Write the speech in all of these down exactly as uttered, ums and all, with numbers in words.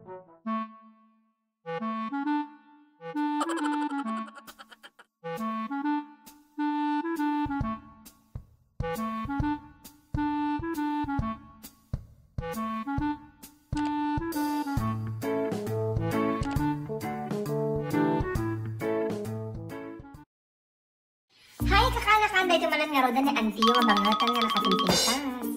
Hay, kakanakan, daytoy manen ngarud ni Auntie, mabangotan nga nakapintas.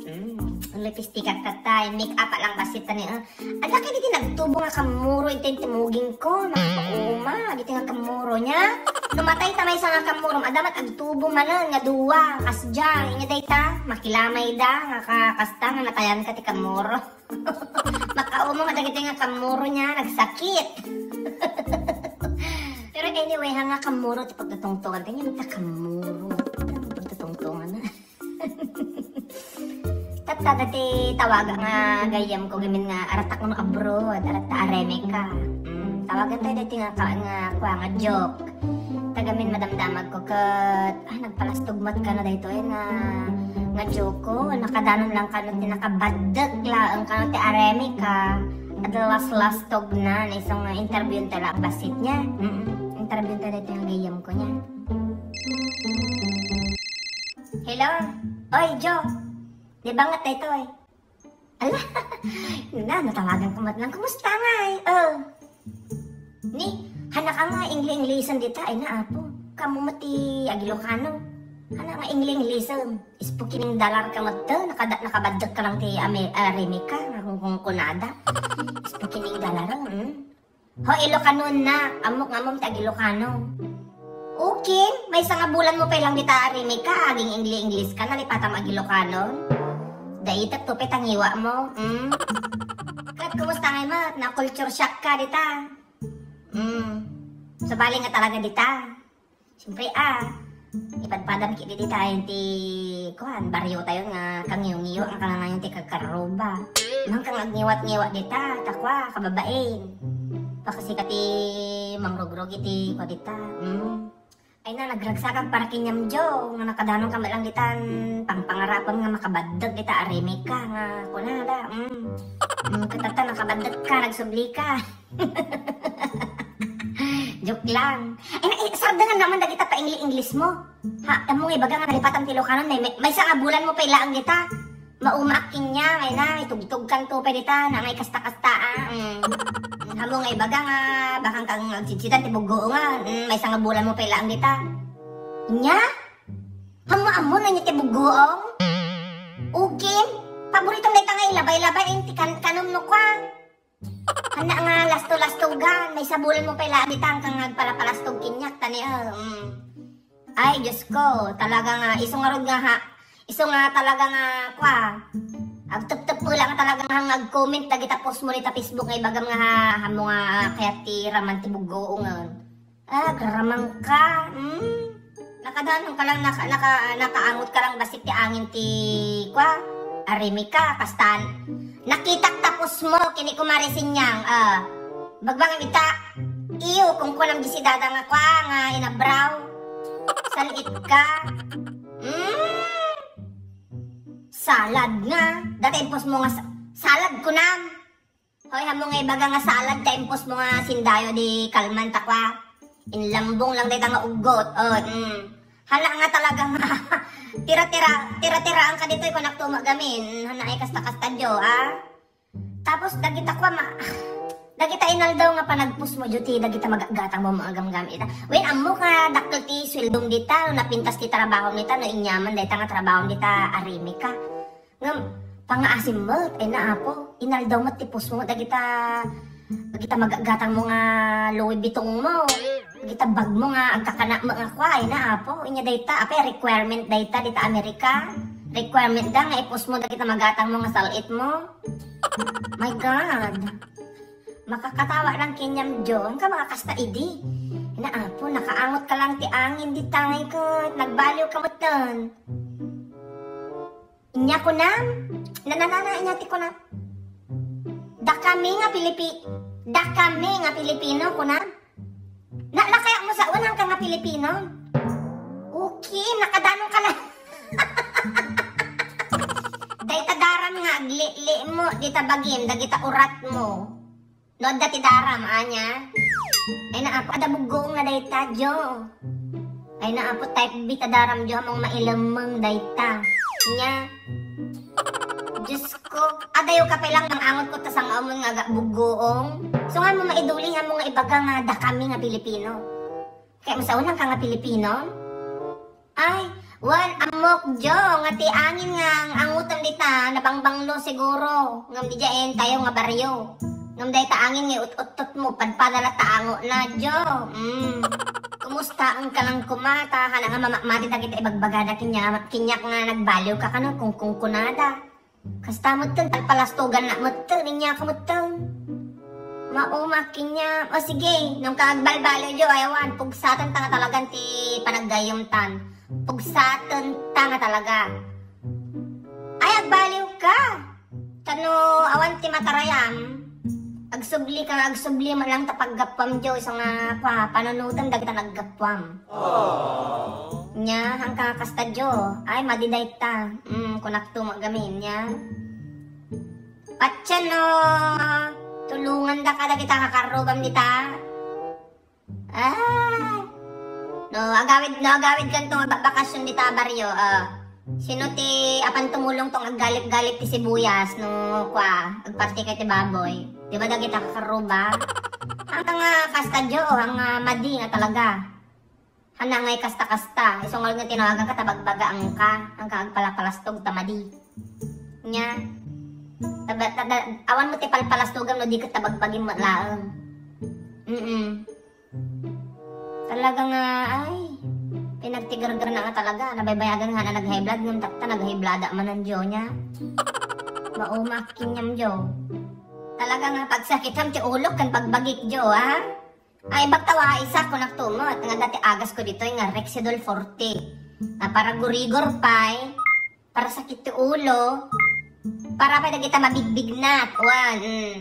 Mm. Ang lipstick at tatay, make up lang bassit ni, eh. Adda kadi ti nagtubo nga kammuro iti timuging ko. Naku, uma, ditoy nga kammuro niya. Numatay ta maysa nga kammuro, adda met agtubo manen nga dua, kasdiay, inya dayta, makilamay da, nga ka-, kasta nga natayan ka ti kammuro. Makaumong dagiti nga kammuro niya, nagsakit. Pero anyway, ha nga kammuro ti pagtutungtungan. Kanya ta kammuro. Pagtutungtungan na. Tatta, dati tawaga nga gayyem ko gamin nga aratak no abroad, aratta aremeka. Mm, tawagan tayo dati nga, ka, nga, kwa, nga joke. Tagamin madamdamag ko ket, ah, nagpalastog met kano daytoy nga, nga joke ko. Nakadanon lang kano ti nakabaddek laeng kano ti aremeka. At last lastog na, na isang nga interview ta lang bassit niya. Mm, interview ta daytoy nga gayyem ko niya. Hello? Oy, Jo. Di bangat daytoy. Ala, na, natawagan ko met lang. Kumusta ngay? Oh. Ni, hana ka nga Ingli-Inglisen dita, ay na, apo. Kamo met ti agilokano. Hana nga Ingli-Inglisen. Spoken in dollar ka met, nakada-, nakabaddek ka lang ti Ame-, ah, Remika, nga kung, kung kunada. Spoken in dollar, hmm? Ho, Ilocano na. Ammok nga ammom ti agilokano. Okay, maysa nga bulan mo pay lang dita arimi ka, aging Ingli-Inglis ka, nalipatam agilokano. Daitek to pay tangiwa mo, mm? Ket kumusta ngay met? Na-culture shock ka dita? Mm. Sabali nga talaga dita. Siyempre, ah, ipadpadam ki didi tayo ti, kuan, baryo tayo nga kangiyo-ngiyo, ang kangangayon ti kagkarruba. Nang kang agniwat-ngiwat dita, takwa, kababain. Pakasika ti mangrogrog iti, kwa dita. Mm. Ay na, nagragsakak para kinyam Jo, nga nakadanon ka lang ditan, pangpangarapon nga makabaddeg dita, arimik ka, nga, kunada, mm. Mm, katata, nakabaddeg ka, nagsubli ka. Joke lang. Eh, na, eh, sardengan naman dagita pa Ingli-Inglis mo. Ha, ammo nga ibaga nga nalipatan ti Ilocano, may, may, maysa nga bulan mo pay laeng dita. Maumaak kanya, may na, itugtog kan to pay dita, na ngay kasta-kasta, ah. Mm. Ammo nga ibaga nga, bakang kang agsitsitan ti buggoongan. Mm, maysa nga bulan mo pay laeng dita. Nya? Ammo-ammo na niya ti buggoong? Ukim? Paboritong dayta nga ilabay-labay, eh, ti kan-, kanom no kwa? Handa nga lasto-lastogan, may sabulan mo pay laeng dita, ang kang agpalapalastog kinyak, tani, ah, mm. Ay, Diyos ko, talaga nga, isu nga rod nga ha, isu nga talaga nga, kwa, agteptep mo lang talaga nga, nga ag-comment, dagita post mo dita Facebook nga ibagam nga ha, hamo nga, ah, kayat ti raman ti buggoongan. Ah, agraman ka. Hmm. Nakadanon ka lang, naka, naka, nakaangot ka lang bassit ti angin ti, kwa, arimi ka, kastan. Nakitak tapos mo, kini kumare Sinyang, ah. Bagbang ita, iyo, kung kunam di si dada nga, kwa, nga inabraw. Salit ka. Hmm. Salad nga. Dati impos mo nga sa-, salad kunam. Hoy, hamo nga ibaga nga salad, ta impos mo nga sindayo di kalman, takwa. Inlambong lang dayta nga uggot. Oh, mm. Hala nga talaga nga. Tira-tira, tira-tiraan ka ditoy, kunak tuma gamin. Hana ay kasta-kasta jo, ah. Tapos, dagita kwa ma-, dagita inaldaw nga panagpos mo, jo ti, dagita magagatang mo, mga gamgam ita. Wen, ammo ka, dakkel ti sweldom dita, no napintas ti trabaho nita, no inyaman dayta nga trabaho dita, arimi ka. Ngem, pangaasim met, ay na, Apo, inaldaw met ti pusmo, dagita, dagita magatgatang mo nga Louis Vuitton mo, dagita bag mo nga agkakana mo nga kua, ay na, Apo, inya dayta, apay, requirement dayta, dita Amerika, requirement da nga ipusmo, dagita magatang mo nga sal-it mo. My God. Makakatawa lang kenyam, Jo. Ang ka makakasta idi. Ay na, Apo, nakaangot ka lang ti angin, di tangay ko. Nagbaliw ka mo ton. Inya kunam, nananana inya ti kunam. Dakami nga Pilipi-, dakami nga Pilipino kunam. Na, lakay mo sa unang ka nga Pilipino. Okay, nakadanon ka na. Dayta daram nga agli-li mo, dita bagim, dagita urat mo. No adda ti daram, ania? Ay, naapo, adda buggoong na dayta, Jo. Ay, naapo, type B ta daram, Jo, ammom nga mailemmeng dayta. Nia? Diyos ko, adayo ka pay lang, ang angot ko ta sangaumon nga aga buggoong. So, nga mo maiduli, nga mo nga ibaga nga dakami nga Pilipino. Kaya mo sa unang ka nga Pilipino? Ay, wan, ammok, Jo, nga ti angin nga ang angutan dita, nabangbanglo siguro. Ngam di dyan tayo nga baryo. Ngam dayta angin nga ut-uttot mo, padpada la ta ango na, Jo. Mm. Kumusta ang kalang kumata? Hana nga mama-, mati dagiti ibagbagada kanya, kinyak nga nagbaliw ka kano, kung kung kunada. Kasta metten, palpalastogan na metten, inya ka metten. Maumak inya. O sige, nung kaagbalbaliw, Jo, ayawan, pugsaten ta nga talagan ti panaggayyemtan. Pugsaten ta nga talaga. Ay, agbaliw ka. Tano, awan ti matarayam. Agsubli ka nga, agsubli mo lang ta paggapuam, Jo, isu nga, pa, panunotan dagita naggapuam. Nya, hangka kasta, Jo. Ay, madi dayta. Mm, kunak to, magamin, nya. Patyan no, tulungan da ka dagita kakarrubam dita. Ah. No, agawid, no, agawid kanto nga ba-, bakasyon dita baryo, ah. Sino ti apan tumulong tong aggalip-galip ti sibuyas, no, kwa, agparti kay ti baboy? Di ba dagita kakarruba? Ang nga kasta, Jo, ang, ah, madi nga talaga. Hana ngay kasta-kasta, isu nga tinawagan ka, tabagbaga ang ka, ang ka agpalapalastog ta madi. Nya, taba-, tada-, awan mo ti palpalastogan no di ka tabagbagim laeng. Mm. Talaga nga, ay, pinagtigargar na nga talaga, nabaybayagan nga na nag-high blood, ngem tatta nag-high blood manen, Jo, nya. Maumak inyam, Jo. Talaga nga pagsakitam ti ulok ken bagbagik, Jo, ha? Ay, bagtawa, isa ko naktumot nga dati agas ko ditoy nga Rexidol forty. Nga para gurigor pay, para sakit ti ulo, para pay dagita mabigbignat. Wan, mm.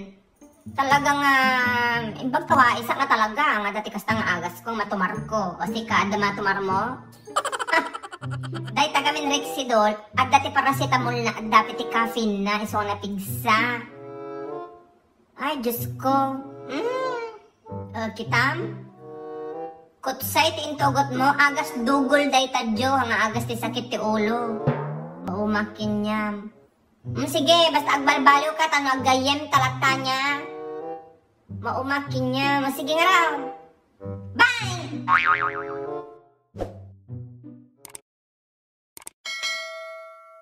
Talaga nga, imbag tawa, isa nga talaga, nga dati kasta nga agas ko, matumar ko. O sika, adda matumar mo? Dayta gamin Rexidol, adda ti paracetamol na, adda ti caffeine na, isu nga napigsa. Ay, Diyos ko. Mm. Ah, kitam? Kutsay ti intugot mo, agas dugol dayta, Jo, nga agas ti sakit ti ulo. Maumak inyam. Mm, sige, basta agbalbaliw ka, tano aggayyem ta latta nya. Maumak inyam. Sige nga raw. Bye!